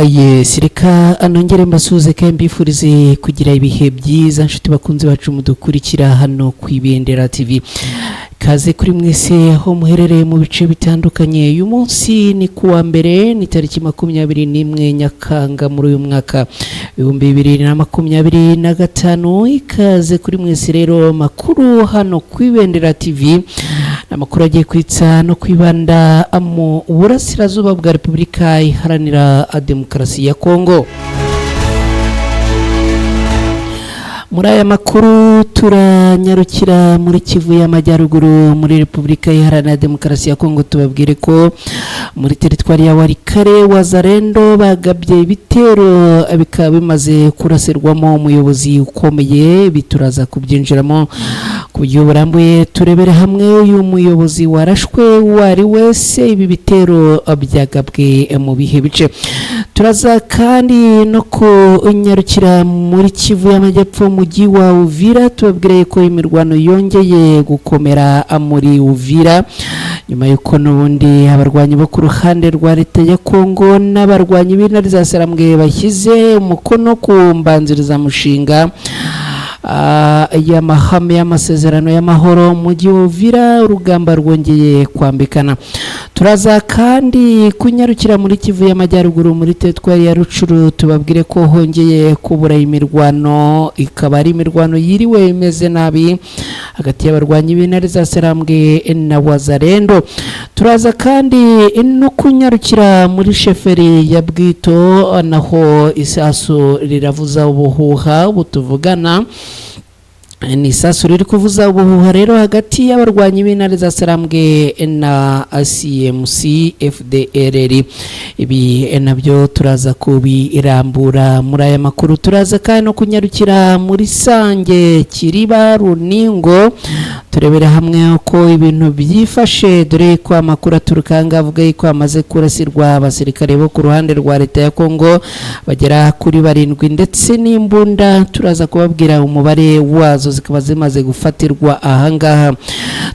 Yes, reka nongere mbasuhuze kandi mbifurize kugira ibihe byiza, nshuti bakunzi bacu mudukurikira hano ku Ibendera TV. Kaze kuri mwese aho muherereye mu bice bitandukanye. Uyu munsi ni kuwa mbere, ni tariki 21 Nyakanga muri uyu mwaka 2025. Ikaze kuri mwese rero, makuru hano ku Ibendera TV amakuru agiye kwitsa no kwibanda mu burasirazuba bwa Repubulika Iharanira Demokarasi ya Kongo. Muri aya makuru turanyarukira muri Kivu y'Amajyaruguru muri Repubulika Iharanira Demokarasi ya Kongo, tubabwire ko muri teritwari ya Warikare Wazarendo bagabye ibitero bikaba bimaze kurasirwamo umuyobozi ukomeye. Bituraza kubyinjiramo ku buryo burambuye, turebere hamwe uyu muyobozi warashwe uwo ari wese, ibi bitero byagabwe mu bihe bice. Turaza kandi no kunyarukira muri Kivu y'Amajyepfo, mujyi wa Uvira, tubabwire ko imirwano yongeye gukomera muri Uvira nyuma y'uko n'ubundi abarwanyi bo ku ruhande rwa leta ya Kongo n'abarwanyi b'intare za Sarambwe bashyize umukono ku mbanzirizamushinga y'amahame y'amasezerano y'amahoro mu mujyi wa Uvira, urugamba rwongeye kwambikana. Turaza kandi kunyarukira muri Kivu y'Amajyaruguru muri teritwari ya Rucuru, tubabwire ko hongeye kubura imirwano, ikaba ari imirwano yiriwe imeze nabi hagati y'abarwanyi b'intare za Sarambwe na Wazarendo. Turaza kandi no kunyarukira muri sheferi ya Bwito, naho isasu riravuza ubuhuha butuvugana. Ni isasu riri kuvuza ubuhuha rero hagati y'abarwanyi b'intare za Sarambwe na CMC FDLR. Ibi nabyo turaza kubirambura muri aya makuru. Turaza kandi no kunyarukira muri Sange, Kiriba, Runingo, turebera hamwe uko ibintu byifashe, dore ko amakuru aturuka aha ngaha avuga yuko hamaze kurasirwa abasirikare bo ku ruhande rwa leta ya Kongo bagera kuri barindwi ndetse n'imbunda. Turaza kubabwira umubare wazo, zikaba zimaze gufatirwa ahangaha.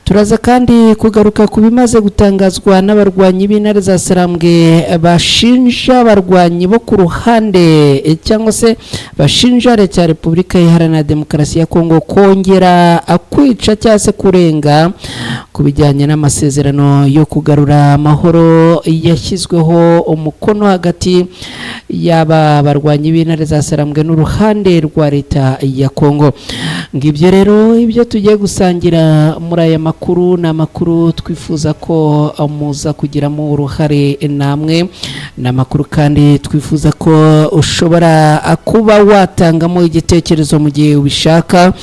Turaza kandi kugaruka ku bimaze gutangazwa n'abarwanyi b'intare za Sarambwe bashinja abarwanyi bo ku ruhande cyangwa se bashinja leta ya Repubulika Iharanira Demokarasi ya Kongo kongera kwica cyangwa se kurenga ku bijyanye n'amasezerano yo kugarura amahoro yashyizweho umukono hagati y'aba barwanyi b'intare za Sarambwe n'uruhande rwa leta ya Kongo. Ngibyo rero ibyo tugiye gusangira muri aya makuru. Ni amakuru twifuza ko muza kugiramo uruhare namwe, ni amakuru kandi twifuza ko ushobora kuba watangamo igitekerezo mu gihe ubishaka.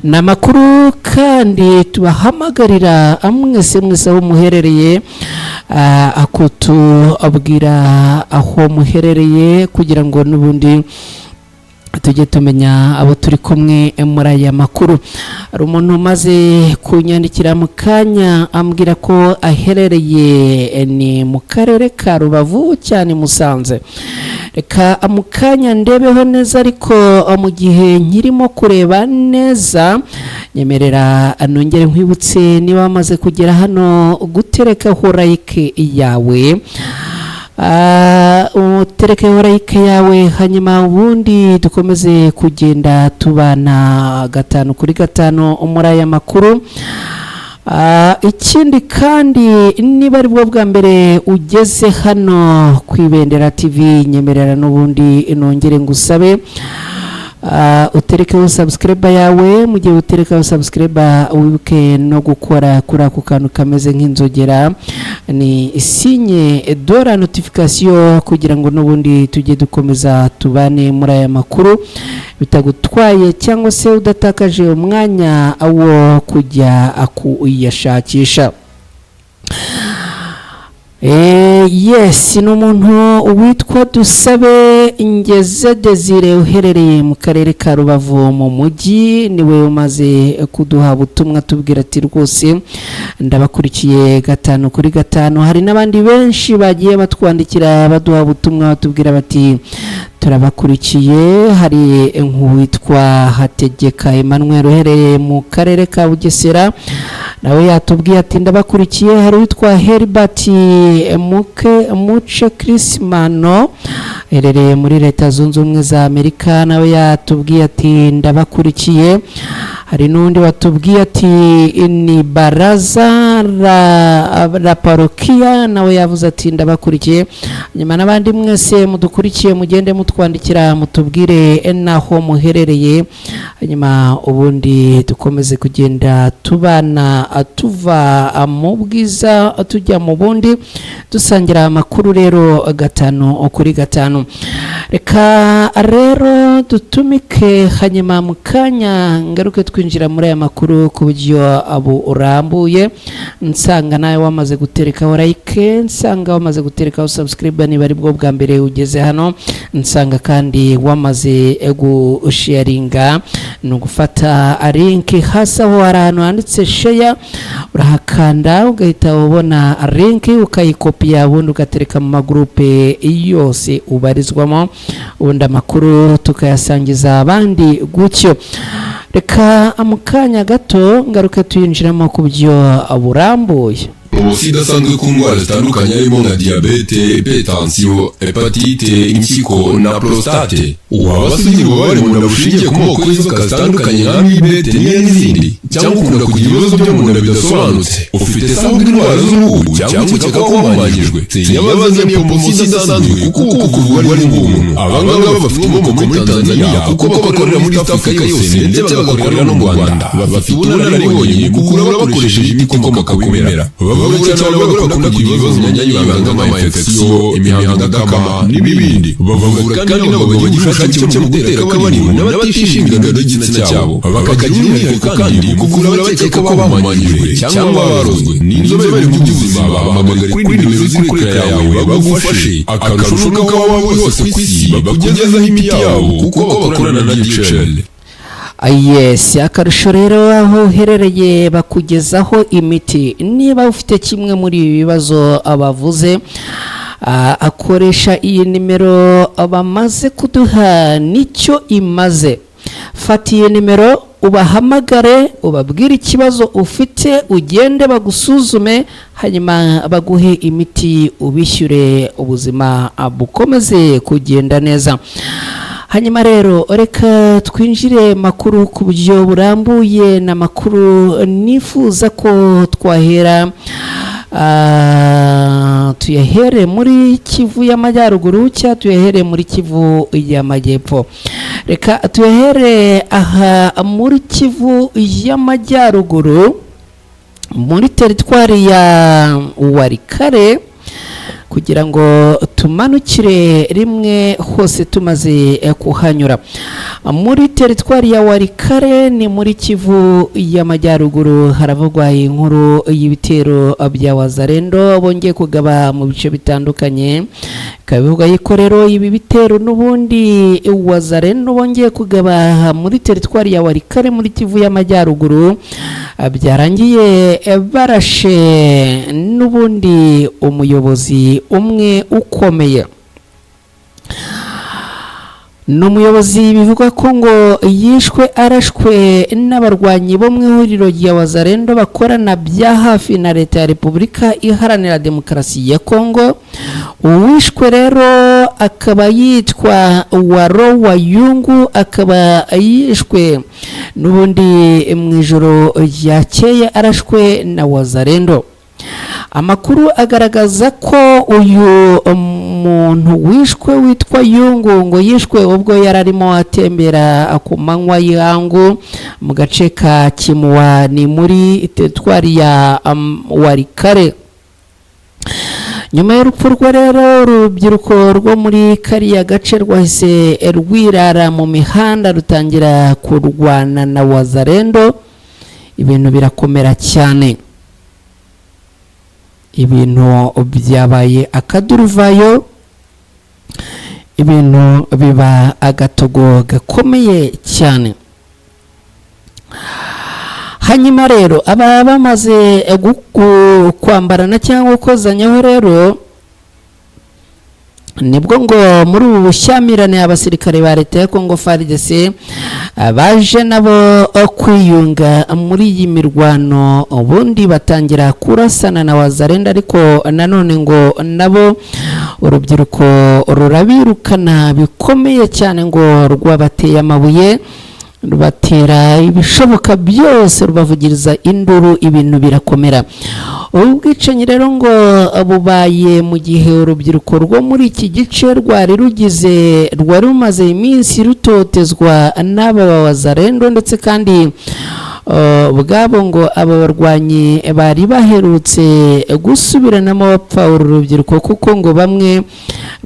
Ni amakuru kandi tubahamagarira mwese mwese aho muherereye kutubwira aho muherereye kugira ngo n'ubundi tujye tumenya abo turi kumwe muri aya makuru. Hari umuntu umaze kunyandikira mu kanya ambwira ko aherereye ni mu karere ka Rubavu cyane Musanze. Reka mu kanya ndebeho neza, ariko mu gihe nkirimo kureba neza nyemerera nongere nkwibutse niba wamaze kugera hano guterekaho like yawe, uterekeho like yawe, hanyuma ubundi dukomeze kugenda tubana gatanu kuri gatanu muri aya makuru. Ikindi kandi, niba ari bwo bwa mbere ugeze hano ku Ibendera TV, nyemerera n'ubundi nongere ngusabe uterekeho subscribe yawe. Mu gihe uterekaho subscribe, wibuke no gukora kuri ako kantu kameze nk'inzogera, ni signe de la notification, kugira ngo n'ubundi tujye dukomeza tubane muri aya makuru bitagutwaye cyangwa se udatakaje umwanya wo kujya kuyashakisha. Yes, ni umuntu witwa Dusabe Ngeze Desire uherereye mu karere ka Rubavu mu mujyi, niwe umaze kuduha ubutumwa tubwira ati: "Rwose ndabakurikiye gatanu kuri gatanu." Hari n'abandi benshi bagiye batwandikira baduha ubutumwa batubwira bati: "Turabakurikiye." Hari nk'uwitwa Hategeka Emmanuel uherereye mu karere ka Bugesera, nawe yatubwiye ati: "Ndabakurikiye." Hari uwitwa Herbert Muke Muce Chrismano. Herereye muri Leta Zunze Ubumwe za Amerika, nawe yatubwiye ati ndabakurikiye. Hari n'undi watubwiye ati ni baraza la parokiya, nawe yavuze ati ndabakurikiye. Nyuma n'abandi mwese mudukurikiye, mugende mutwandikira mutubwire n'aho muherereye, hanyuma ubundi dukomeze kugenda tubana, tuva mu bwiza tujya mu bundi, dusangira amakuru rero 5 kuri 5. Reka rero dutumike, hanyuma mu kanya ngaruke twinjira muri aya makuru ku buryo burambuye. Nsanga nawe wamaze guterekaho like, nsanga wamaze guterekaho subscribe niba ari bwo bwa mbere ugeze hano, nsanga kandi wamaze gusharinga. Ni ugufata link hasi aho hari ahantu handitse share, urahakanda ugahita ubona link, ukayikopiya, ubundi ugatereka mu magurupe yose ubarizwamo, ubundi amakuru tukayasangiza abandi gutyo. Reka mu kanya gato ngaruke tuyinjiramo ku buryo burambuye. Poromosiyo idasanzwe ku ndwara zitandukanye harimo nka diyabete, hypertension, hépatite, impyiko na prostate. Waba se ugira ububabare mu nda bushingiye ku moko y'inzoka zitandukanye nka amibe, teniya n'izindi, cyangwa ukunda kugira ibibazo byo mu nda bidasobanutse, ufite sabwa indwara z'uruhu, cyangwa ukeka ko wahumanyijwe? Yabazaniye poromosiyo idasanzwe kuko uku kuvurwa ari ubuntu. Abangaba bafite inkomoko muri Tanzania, kuko bakorera muri East Africa yose ndetse bagakorera no mu Rwanda. Bafite ubunararibonye mu kuvura bakoresheje imiti ikomoka ku bimera. Bavura cyane abagore bakunda kugira ibibazo mu myanya y'ibanga nk'ama-infection, imihango idakama n'ibindi. Bavura kandi n'abagabo bagira ubushake buke mu gutera akabariro n'abatishimira ingano y'igitsina cyabo. Bakagira umwihariko kandi mu kuvura abakeka ko bahumanyijwe cyangwa barozwe. Ni inzobere mu by'ubuzima. Bahamagare kuri nimero ziri kuri écran yawe bagufashe. Akarusho nuko aho waba uri hose ku isi bakugezaho imiti yabo, kuko bakorana na DHL. Yes, akarusho rero aho uherereye bakugezaho imiti. Niba ufite kimwe muri ibi bibazo bavuze, akoresha iyi nimero bamaze kuduha, nicyo imaze. Fata iyi nimero ubahamagare, ubabwire ikibazo ufite, ugende bagusuzume, hanyuma baguhe imiti, ubishyure, ubuzima bukomeze kugenda neza. Hanyuma rero reka twinjire makuru ku buryo burambuye. Ni amakuru nifuza ko twahera, tuyahere muri Kivu y'Amajyaruguru cyangwa tuyahere muri Kivu y'Amajyepfo? Reka tuyahere aha muri Kivu y'Amajyaruguru, muri teritwari ya Walikale, kugira ngo tumanukire rimwe hose tumaze kuhanyura. Muri teritwari ya Walikale, ni muri Kivu y'Amajyaruguru, haravugwa inkuru y'ibitero bya Wazalendo bongeye kugaba mu bice bitandukanye. Bikaba bivugwa yuko rero ibi bitero n'ubundi Wazalendo bongeye kugaba muri teritwari ya Walikale muri Kivu y'Amajyaruguru byarangiye barashe n'ubundi umuyobozi umwe ukomeye. Ni umuyobozi bivugwa ko ngo yishwe arashwe n'abarwanyi bo mu ihuriro rya Wazalendo bakorana bya hafi na Leta ya Repubulika Iharanira Demokarasi ya Kongo. Uwishwe rero akaba yitwa Waro Wayungu, akaba yishwe n'ubundi mu ijoro ryakeye arashwe na Wazalendo. Amakuru agaragaza ko uyu muntu wishwe witwa Yungu ngo yishwe ubwo yari arimo atembera ku manywa y'ihangu mu gace ka Kimuwa, ni muri teritwari ya Walikale. Nyuma y'urupfu rwe rero, urubyiruko rwo muri kariya gace rwahise rwirara mu mihanda, rutangira kurwana na Wazalendo, ibintu birakomera cyane, ibintu byabaye akaduruvayo, ibintu biba agatogo gakomeye cyane. Hanyuma rero aba bamaze kwambarana cyangwa gukozanyaho rero. Nibwo ngo muri ubu bushyamirane abasirikare ba leta ya Congo FARDC baje nabo kwiyunga muri iyi mirwano, ubundi batangira kurasana na Wazalendo, ariko nanone ngo nabo urubyiruko rurabirukana bikomeye cyane, ngo rwabateye amabuye, rubatera ibishoboka byose, rubavugiriza induru, ibintu birakomera. Ubu bwicanyi rero ngo bubaye mu gihe urubyiruko rwo muri iki gice rwari rugize rwari rumaze iminsi rutotezwa n'aba Wazalendo, ndetse kandi ubwabo ngo aba barwanyi bari baherutse gusubiranamo bapfa uru rubyiruko, kuko ngo bamwe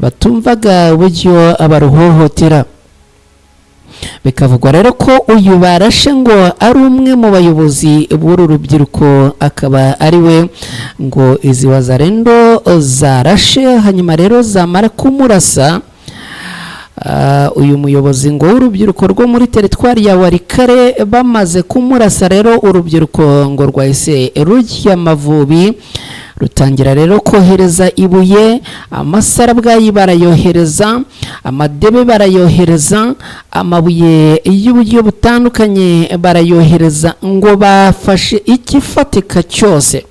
batumvaga uburyo abaruhohotera. Bikavugwa rero ko uyu barashe ngo ari umwe mu bayobozi b'uru rubyiruko, akaba ari we ngo izi Wazalendo zarashe. Hanyuma rero zamara kumurasa, uyu muyobozi ngo w'urubyiruko rwo muri teritwari ya Walikale, bamaze kumurasa rero urubyiruko ngo rwahise rujya Amavubi, rutangira rero kohereza ibuye, amasarabwayi barayohereza, amadebe barayohereza, amabuye y'uburyo butandukanye barayohereza, ngo bafashe ikifatika cyose,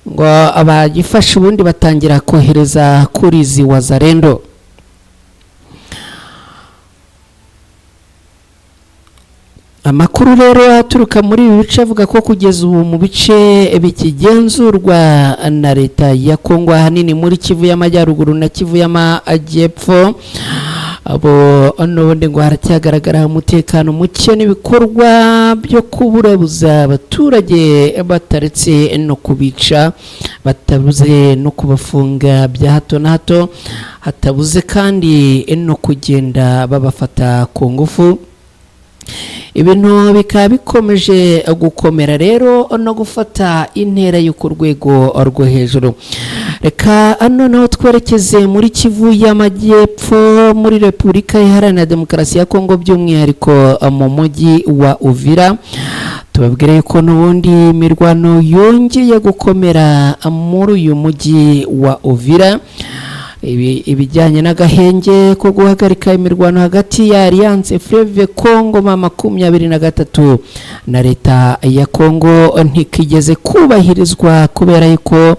ngo abagifashe ubundi batangira kohereza kuri izi Wazalendo. Amakuru rero aturuka muri ibi bice avuga ko kugeza ubu mu bice bikigenzurwa na leta ya Kongo, ahanini muri Kivu y'Amajyaruguru na Kivu y'Amajyepfo, abo n'ubundi ngo haracyagaragara umutekano muke n'ibikorwa byo kuburabuza abaturage, bataretse no kubica, batabuze no kubafunga bya hato na hato, hatabuze kandi no kugenda babafata ku ngufu. Ibintu bikaba bikomeje gukomera rero no gufata intera yo ku rwego rwo hejuru. Reka noneho twerekeze muri Kivu y'Amajyepfo, muri Repubulika Iharanira Demokarasi ya Kongo, by'umwihariko mu mujyi wa Uvira. Tubabwire ko n'ubundi imirwano yongeye gukomera muri uyu mujyi wa Uvira. Ibijyanye n'agahenge ko guhagarika imirwano hagati ya Alliance Fleuve Congo M23 na leta ya Congo ntikigeze kubahirizwa, kubera yuko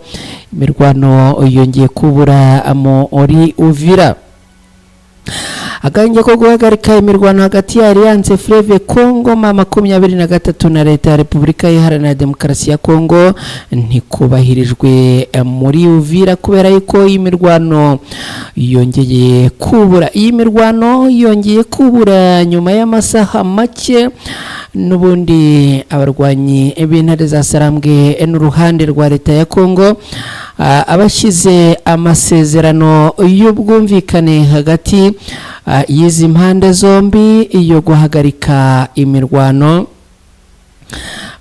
imirwano yongeye kubura muri Uvira. Agahenge ko guhagarika imirwano hagati ya Alliance Fleuve Congo M23 na leta ya Repubulika Iharanira Demokarasi ya Congo ntikubahirijwe muri Uvira, kubera yuko iyi mirwano yongeye kubura. Iyi mirwano yongeye kubura nyuma y'amasaha make n'ubundi abarwanyi b'intare za Sarambwe n'uruhande rwa leta ya Congo abashyize amasezerano y'ubwumvikane hagati y'izi mpande zombi yo guhagarika imirwano.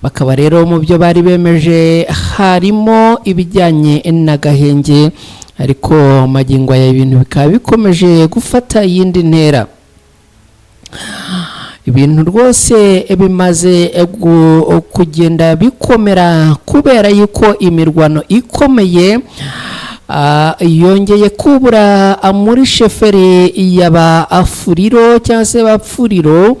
Bakaba rero mu byo bari bemeje harimo ibijyanye n'agahenge, ariko magingo aya ibintu bikaba bikomeje gufata iyindi ntera. Ibintu rwose bimaze kugenda bikomera, kubera yuko imirwano ikomeye yongeye kubura muri sheferi y'aba Afuriro cyangwa se Bapfuriro,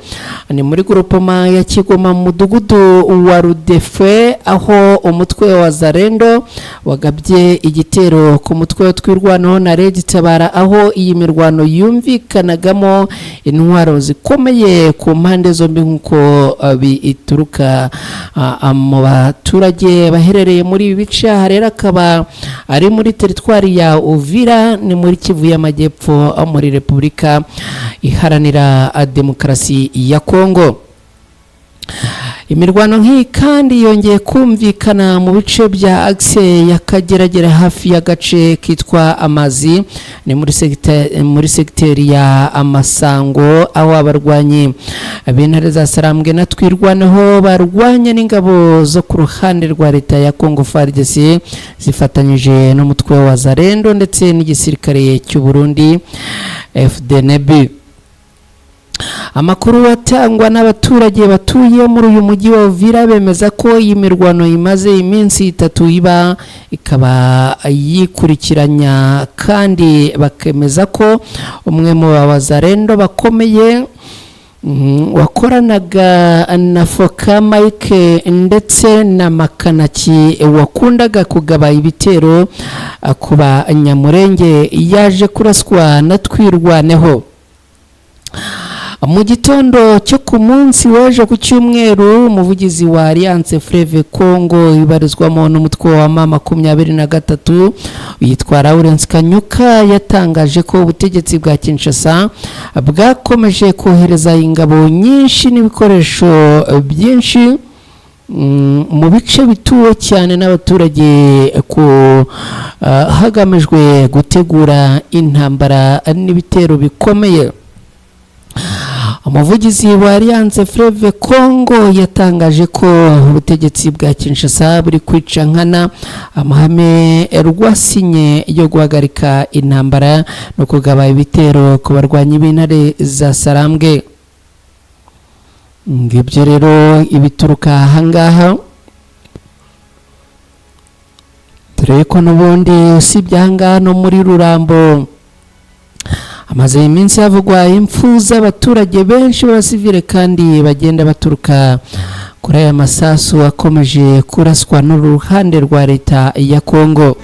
ni muri groupement ya Kigoma mu mudugudu wa Rudefe, aho umutwe wa Wazalendo wagabye igitero ku mutwe Twirwanaho na Red Tabara, aho iyi mirwano yumvikanagamo intwaro zikomeye ku mpande zombi, nk'uko bituruka mu baturage baherereye muri ibi bice. Aha rero akaba ari muri teritwari ya Uvira, ni muri Kivu y'Amajyepfo, muri Repubulika Iharanira Demokarasi ya Kongo. Imirwano nk'iyi kandi yongeye kumvikana mu bice bya axe ya Kageragera, hafi y'agace kitwa Amazi, ni muri segiteri ya Amasango, aho abarwanyi b'intare za Sarambwe na Twirwaneho barwanya n'ingabo zo ku ruhande rwa leta ya Congo FARDC zifatanyije n'umutwe wa Wazalendo ndetse n'igisirikare cy'u Burundi FDNB. Amakuru atangwa n'abaturage batuye muri uyu mujyi wa Uvira bemeza ko iyi mirwano imaze iminsi 3 iba, ikaba yikurikiranya, kandi bakemeza ko umwe mu bawazarendo bakomeye wakoranaga na Foka Mike ndetse na Makanaki wakundaga kugaba ibitero ku Banyamurenge yaje kuraswa na Twirwaneho. Mu gitondo cyo ku munsi w'ejo ku cyumweru, umuvugizi wa Alliance Fleuve Congo ibarizwamo n'umutwe wa M23 yitwa Lawrence Kanyuka yatangaje ko ubutegetsi bwa Kinshasa bwakomeje kohereza ingabo nyinshi n'ibikoresho byinshi mu bice bituwe cyane n'abaturage ku hagamijwe gutegura intambara n'ibitero bikomeye. Umuvugizi wa Alliance Fleuve Congo yatangaje ko ubutegetsi bwa Kinshasa buri kwica nkana amahame rwasinye yo guhagarika intambara no kugaba ibitero ku barwanyi b'intare za Sarambwe. Ngibyo rero ibituruka ahangaha, dore ko n'ubundi usibye ahangaha no muri Rurambo hamaze iminsi havugwa impfu z'abaturage benshi b'abasivile kandi bagenda baturuka kuri aya masasu akomeje kuraswa n'uruhande rwa leta ya Kongo.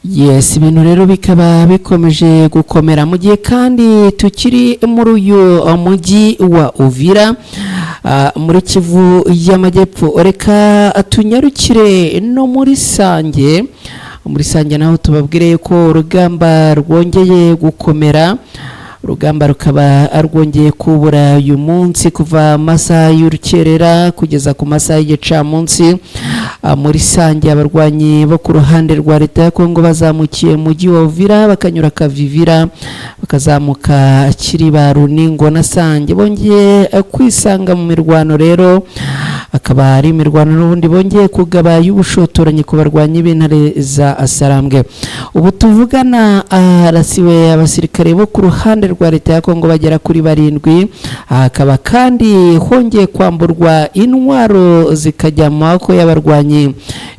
Yes, ibintu rero bikaba bikomeje gukomera mu gihe kandi tukiri muri uyu mujyi wa Uvira, muri Kivu y'Amajyepfo. Reka tunyarukire no muri Sange. Muri Sange naho tubabwire ko urugamba rwongeye gukomera, urugamba rukaba rwongeye kubura uyu munsi kuva amasaha y'urukerera kugeza ku masaha y'igicamunsi. Muri Sange abarwanyi bo ku ruhande rwa leta ya Kongo bazamukiye mu mujyi wa Uvira, bakanyura Kavivira, bakazamuka Kiriba, Runingo na Sange, bongeye kwisanga mu mirwano. Rero akaba ari imirwano n'ubundi bongeye kugaba y'ubushotoranyi ku barwanyi b'intare za Sarambwe. Ubu tuvugana harasiwe abasirikare bo ku ruhande rwa leta ya Kongo bagera kuri 7, hakaba kandi hongeye kwamburwa intwaro zikajya mu maboko y'abarwanyi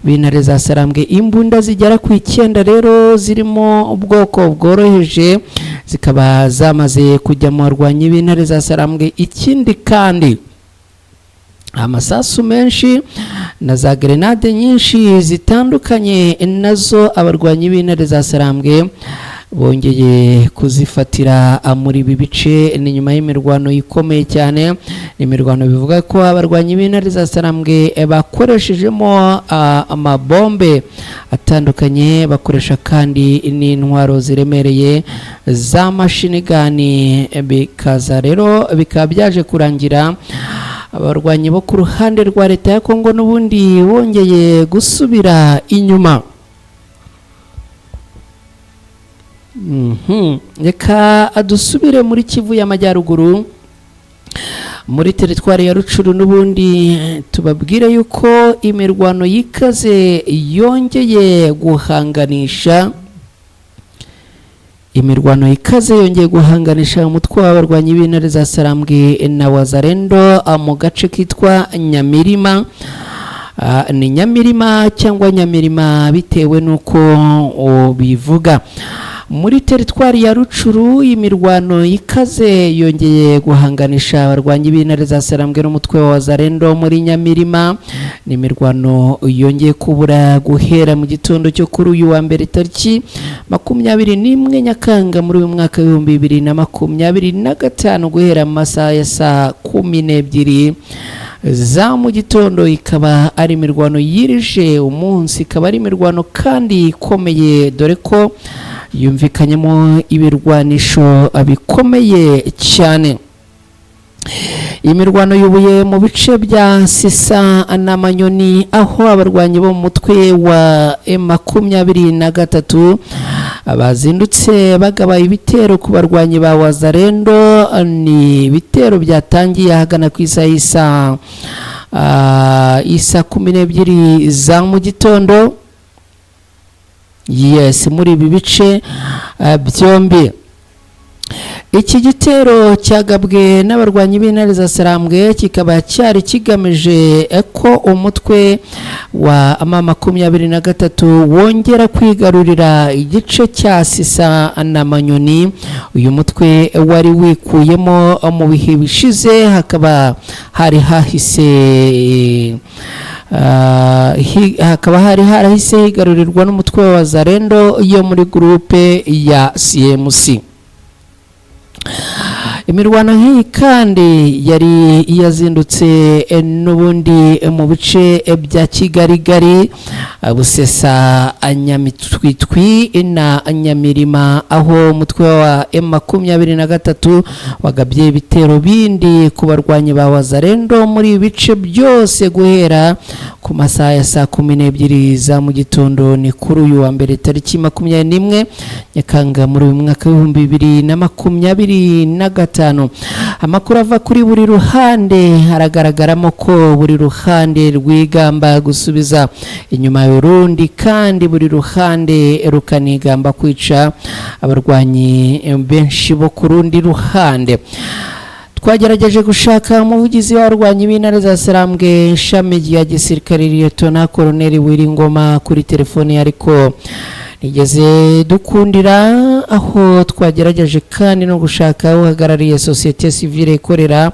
b'intare za Sarambwe. Imbunda zigera ku 9 rero zirimo ubwoko bworoheje zikaba zamaze kujya mu barwanyi b'intare za Sarambwe. Ikindi kandi amasasu menshi na za grenade nyinshi zitandukanye nazo abarwanyi b'intare za Sarambwe bongeye kuzifatira muri ibi bice. Ni nyuma y'imirwano ikomeye cyane, imirwano bivuga ko abarwanyi b'intare za Sarambwe bakoreshejemo amabombe atandukanye, bakoresha kandi n'intwaro ziremereye za mashinigani, bikaza rero bikaba byaje kurangira abarwanyi bo ku ruhande rwa leta ya Kongo n'ubundi bongeye gusubira inyuma. Reka dusubire muri Kivu y'Amajyaruguru, muri teritwari ya Rucuru n'ubundi tubabwire yuko imirwano yikaze yongeye guhanganisha imirwano ikaze yongeye guhanganisha umutwe w'abarwanyi b'intare za Sarambwe na Wazarendo mu gace kitwa Nyamirima. Ni Nyamirima cyangwa Nyamirima bitewe n'uko bivuga. Muri teritwari ya Rucuru imirwano ikaze yongeye guhanganisha abarwanyi b'intare za Sarambwe n'umutwe wa Wazarendo muri Nyamirima. Ni imirwano yongeye kubura guhera mu gitondo cyo kuri uyu wa mbere tariki 21 Nyakanga muri uyu mwaka 2025 guhera mu masaha ya saa 12 za mu gitondo. Ikaba ari imirwano yirije umunsi, ikaba ari imirwano kandi ikomeye dore ko yumvikanyemo ibirwanisho bikomeye cyane. Imirwano yubuye mu bice bya Sisa na Manyoni, aho abarwanyi bo mu mutwe wa M23 bazindutse bagaba ibitero ku barwanyi ba Wazarendo. Ni ibitero byatangiye ahagana ku isaha isa 12 za mu gitondo. Yes, muri ibi bice byombi. Iki gitero cyagabwe n'abarwanyi b'intare za Sarambwe kikaba cyari kigamije ko umutwe wa M23 wongera kwigarurira igice cya Sisa na Manyoni. Uyu mutwe wari wikuyemo mu bihe bishize, hakaba hari hahise hakaba hari harahise higarurirwa n'umutwe wa Wazalendo yo muri groupe ya CMC. Imirwano nk'iyi kandi yari yazindutse n'ubundi mu bice bya Kigarigari, Busesa, Nyamitwitwi na Nyamirima, aho umutwe wa M23 wagabye ibitero bindi ku barwanyi ba Wazalendo muri ibi bice byose guhera ku masaha ya saa 12 za mu gitondo. Ni kuri uyu wa mbere tariki 21 Nyakanga muri uyu mwaka w'2025. Amakuru ava kuri buri ruhande haragaragaramo ko buri ruhande rwigamba gusubiza inyuma y'urundi, kandi buri ruhande rukanigamba kwica abarwanyi benshi bo ku rundi ruhande. Twagerageje gushaka umuvugizi w'abarwanyi b'intare za Sarambwe ishami rya gisirikare Liyetona Koloneli Wiringoma kuri telefoni, ariko nigeze dukundira. Aho twagerageje kandi no gushaka uhagarariye sosiyete sivile ikorera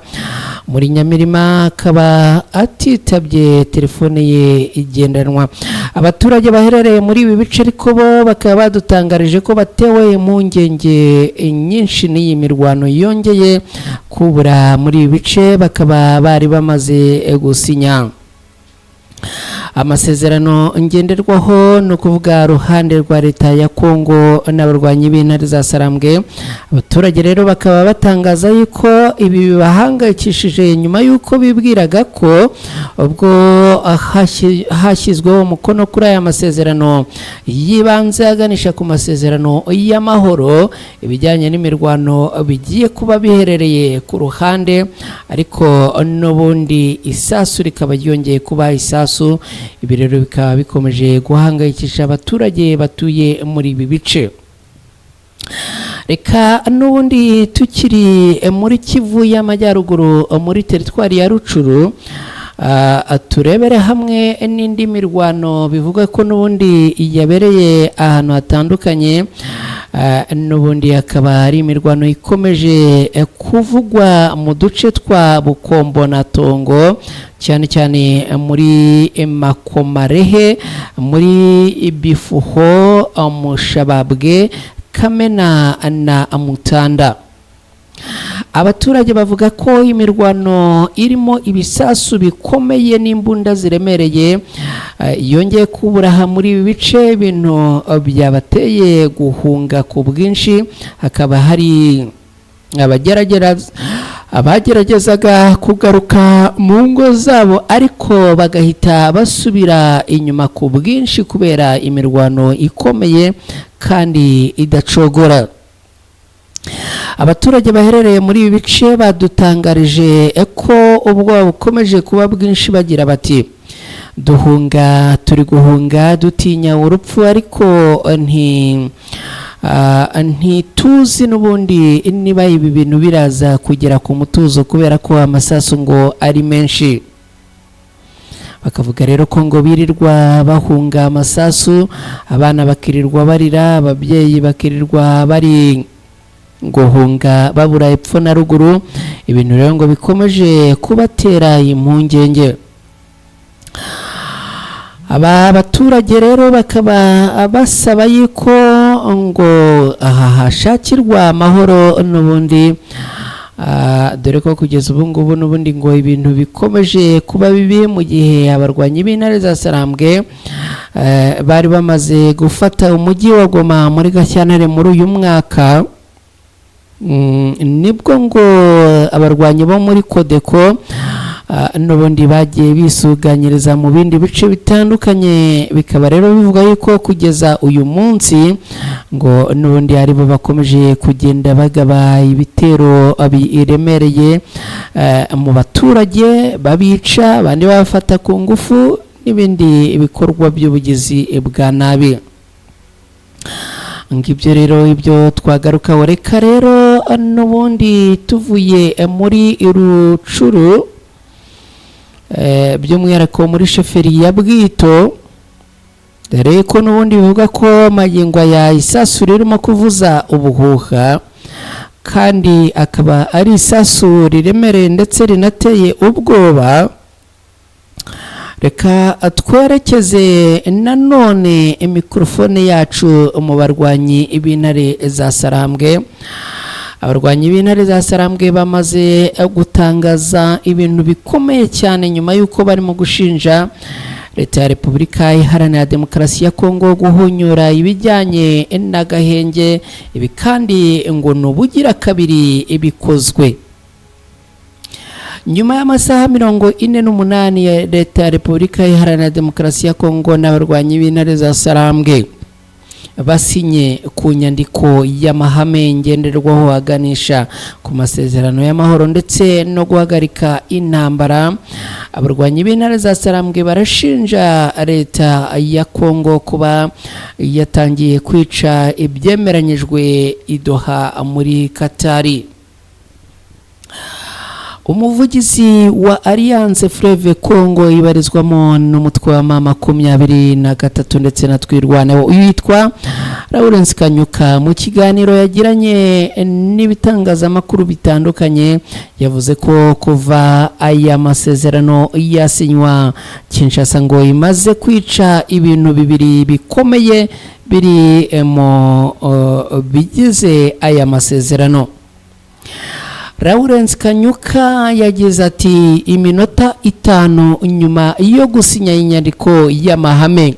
muri Nyamirima, akaba atitabye telefone ye igendanwa. Abaturage baherereye muri ibi bice ariko bo bakaba badutangarije ko batewe impungenge nyinshi n'iyi mirwano yongeye kubura muri ibi bice, bakaba bari bamaze gusinya amasezerano ngenderwaho, ni ukuvuga ruhande rwa leta ya Kongo n'abarwanyi b'intare za Sarambwe. Abaturage rero bakaba batangaza yuko ibi bibahangayikishije nyuma y'uko bibwiraga ko ubwo hashyizweho umukono kuri aya masezerano y'ibanze aganisha ku masezerano y'amahoro, ibijyanye n'imirwano bigiye kuba biherereye ku ruhande, ariko n'ubundi isasu rikaba ryongeye kuba isasu. Ibi rero bikaba bikomeje guhangayikisha abaturage batuye muri ibi bice. Reka n'ubundi tukiri muri Kivu y'Amajyaruguru muri teritwari ya Rucuru, turebere hamwe n'indi mirwano bivuga ko n'ubundi yabereye ahantu hatandukanye. N'ubundi hakaba ari imirwano ikomeje kuvugwa mu duce twa Bukombo na Tongo, cyane cyane muri Makomarehe, muri Bifuho, Mushababwe, Kamena na Mutanda. Abaturage bavuga ko imirwano irimo ibisasu bikomeye n'imbunda ziremereye yongeye kuburaha muri ibi bice, ibintu byabateye guhunga ku bwinshi. Hakaba hari abageragezaga kugaruka mu ngo zabo ariko bagahita basubira inyuma ku bwinshi kubera imirwano ikomeye kandi idacogora. Abaturage baherereye muri ibi bice badutangarije ko ubwoba bukomeje kuba bwinshi, bagira bati: duhunga, turi guhunga dutinya urupfu, ariko ntituzi n'ubundi niba ibi bintu biraza kugera ku mutuzo kubera ko amasasu ngo ari menshi. Bakavuga rero ko ngo birirwa bahunga amasasu, abana bakirirwa barira, ababyeyi bakirirwa bari guhunga babura epfo na ruguru, ibintu rero ngo bikomeje kubatera impungenge. Aba baturage rero bakaba basaba yuko ngo aha hashakirwa amahoro n'ubundi, dore ko kugeza ubu ngubu n'ubundi ngo ibintu bikomeje kuba bibi, mu gihe abarwanyi b'intare za Sarambwe bari bamaze gufata umujyi wa Goma muri Gashyantare muri uyu mwaka. Nibwo ngo abarwanyi bo muri Kodeko n'ubundi bagiye bisuganyiriza mu bindi bice bitandukanye, bikaba rero bivuga yuko kugeza uyu munsi ngo n'ubundi aribo bakomeje kugenda bagaba ibitero biremereye mu baturage, babica, abandi babafata ku ngufu n'ibindi bikorwa by'ubugizi bwa nabi. Ngibyo rero ibyo twagarukaho. Reka rero n'ubundi tuvuye muri Rucuru, by'umwihariko muri sheferi ya Bwito, dore ko n'ubundi bivuga ko magingo aya isasu ririmo kuvuza ubuhuha, kandi akaba ari isasu riremereye ndetse rinateye ubwoba. Reka twerekeze nanone mikorofone yacu mu barwanyi b'intare za Sarambwe. Abarwanyi b'intare za Sarambwe bamaze gutangaza ibintu bikomeye cyane nyuma y'uko barimo gushinja Leta ya Repubulika Iharanira Demokarasi ya Kongo guhunyura ibijyanye n'agahenge. Ibi kandi ngo ni ubugira kabiri bikozwe nyuma y'amasaha 48 ya Leta ya Repubulika Iharanira Demokarasi ya Kongo n'abarwanyi b'intare za Sarambwe basinye ku nyandiko y'amahame ngenderwaho aganisha ku masezerano y'amahoro ndetse no guhagarika intambara. Abarwanyi b'intare za Sarambwe barashinja Leta ya Kongo kuba yatangiye kwica ibyemeranyijwe i Doha muri Katari. Umuvugizi wa Alliance Fleuve Congo ibarizwamo n'umutwe wa M23 ndetse na Twirwaneho witwa Lawrence Kanyuka, mu kiganiro yagiranye n'ibitangazamakuru bitandukanye yavuze ko kuva aya masezerano yasinywa, Kinshasa ngo imaze kwica ibintu bibiri bikomeye biri mu bigize aya masezerano. Lawrence Kanyuka yagize ati: "Iminota 5 nyuma yo gusinya inyandiko y'amahame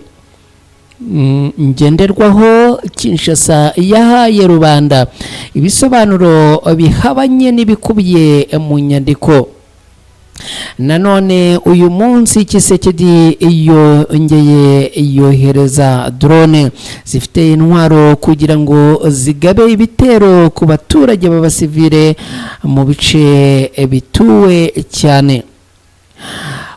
ngenderwaho, Kinshasa yahaye rubanda ibisobanuro bihabanye n'ibikubiye mu nyandiko. Nanone uyu munsi Tshisekedi yongeye yohereza drone zifite intwaro kugira ngo zigabe ibitero ku baturage b'abasivile mu bice bituwe cyane."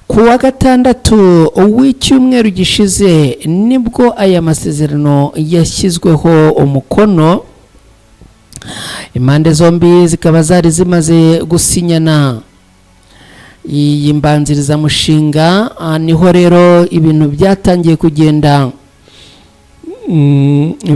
Ku wa gatandatu w'icyumweru gishize nibwo aya masezerano yashyizweho umukono, impande zombi zikaba zari zimaze gusinyana iyi mbanzirizamushinga. Niho rero ibintu byatangiye kugenda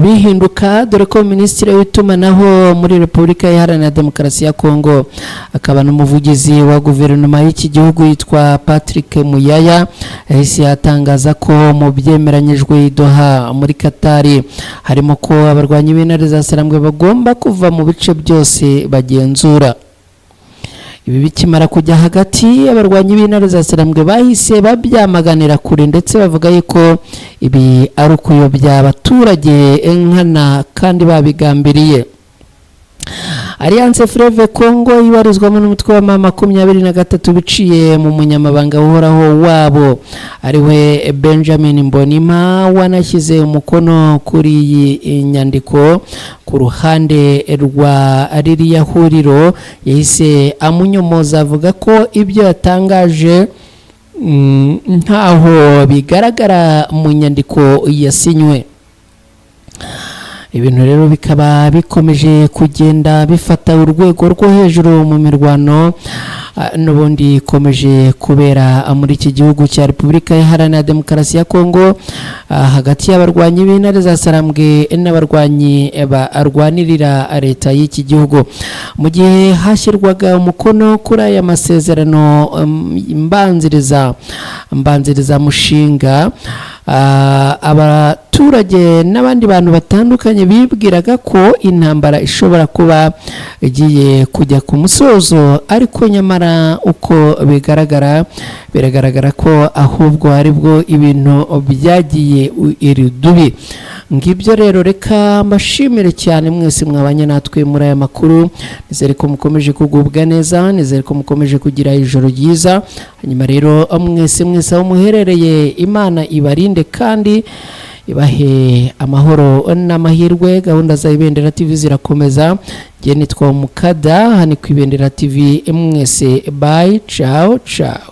bihinduka, dore ko Minisitiri w'itumanaho muri Repubulika Iharanira Demokarasi ya Kongo akaba n'umuvugizi wa guverinoma y'iki gihugu yitwa Patrick Muyaya yahise atangaza ko mu byemeranyijwe i Doha muri Katari harimo ko abarwanyi b'intare za Sarambwe bagomba kuva mu bice byose bagenzura. Ibi bikimara kujya hagati, abarwanyi b'intare za Sarambwe bahise babyamaganira kure, ndetse bavuga yuko ibi ari ukuyobya abaturage nkana kandi babigambiriye. Alliance Fleuve Congo ibarizwamo n'umutwe wa M23 biciye mu munyamabanga uhoraho wabo ariwe Benjamin Mbonimpa wanashyize umukono kuri iyi nyandiko ku ruhande rwa ririya huriro, yahise amunyomoza avuga ko ibyo yatangaje ntaho bigaragara mu nyandiko yasinywe. Ibintu rero bikaba bikomeje kugenda bifata urwego rwo hejuru mu mirwano n'ubundi ikomeje kubera muri iki gihugu cya Repubulika Iharanira Demokarasi ya Kongo, hagati y'abarwanyi b'intare za Sarambwe n'abarwanyi barwanirira leta y'iki gihugu. Mu gihe hashyirwaga umukono kuri aya masezerano mbanziriza mushinga, abaturage n'abandi bantu batandukanye bibwiraga ko intambara ishobora kuba igiye kujya ku musozo, ariko nyamara uko bigaragara, biragaragara ko ahubwo aribwo ibintu byagiye irudubi. Ngibyo rero, reka mbashimire cyane mwese mwabanye natwe muri aya makuru. Nizere ko mukomeje kugubwa neza, nizere ko mukomeje kugira ijoro ryiza. Hanyuma rero mwese mwese aho muherereye, Imana ibarinde kandi ibahe amahoro n'amahirwe. Gahunda za Ibendera TV zirakomeza. Njye nitwa Mukada, hano ku Ibendera TV. Mwese bye, ciao ciao.